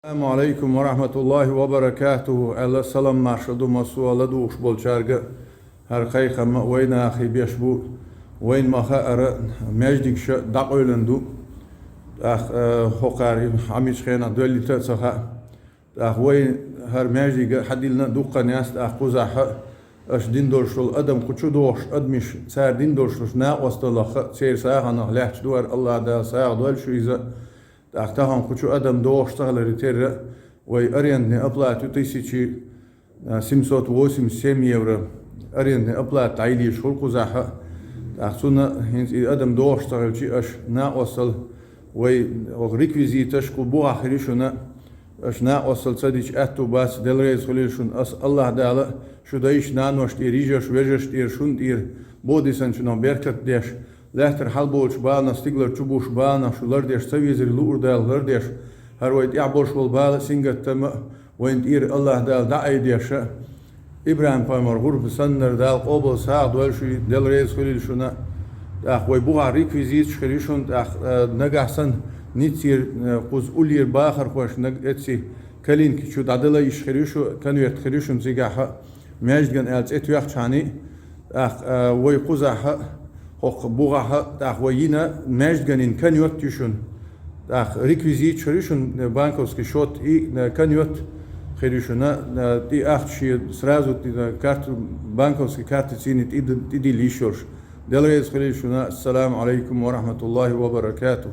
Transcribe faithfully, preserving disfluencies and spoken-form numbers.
Ассаламу алейкум ва рахматуллахи ва баракатуху. Алла салам марша ду массо а ладугӀуш болчарга. ХӀара кхайкхам а вайнахи беш бу. Вайн ма хаара, маьждигаш дӀакъойлан ду. ТӀаккха, э, хӀокхари хьамич хенах доьллита а ца хаьа. ТӀаккха вай хӀара маьждига хьадиллина дуккха наьс, тӀаккха кхузахьа аш дин долуш долу адам кху чу дохуш адамаш, цара дин долуш долуш накъосталлах а, церан сагӀанах лаьтташ ду хӀара, Аллах Дала сагӀа дойла шу иза. ТӀаккха тахан кху чу адам дохуш ца хиларе терра, вай арендный оплата ю тысяча семьсот восемьдесят семь евро. Арендный оплата дӀайилийша хуьлу кхузахьа. ТӀаккха цунна хӀинца и адам дохуш ца хилчи, аш накъостал вай оха реквизиташ кху бухахь хир ю шуна, аш накъостал ца дича аьтту бац, Дела реза хуьлийла шуна, ас Аллах Дала шу дайш, нанош тӀера, йижарш, вежарш тӀера, шун тӀера, бодисанчунах беркат деш, лаьттара хьалболчу баланах, стигалара чу буш баланах шу лардеш, ца везаре луур Дала лардеш, хӀара вай тӀехь болуш болу бала а, сингаттам а вайн тӀера Аллах Дала дӀаайдеша, ИбрахӀим-пайхамар гӀурба саннара Дала къобал сагӀа дойла шу, Дела реза хуьлийла шуна. ТӀаккха вай бухахь реквизиташ хир ю шуна, тӀаккха, э, нагахь санна ниццера, э, кхуза уллера бахархойш наг-, эцци калинки чу дӀадала йиш хир ю шу, конверт хир ю шуна цигахьа. Маьждиган аьлла цӀе тоьхчхьана, тӀаккха, а, вай кхузахьа, хӀокху бухахьа, тӀаккха вай йина маьждиганин конверт ю шуна. ТӀаккха реквизиташ хир ю шуна, банковский счёт и, а, конверт хир ю шуна, а, тӀе ахча шен сразу тӀе, а, карт-, банковский картаца тӀе-, тӀедилла йиш йолуш. Дела реза хуьлийла шуна. Ассаламу алейкум ва рахматуллахи ва баракатух.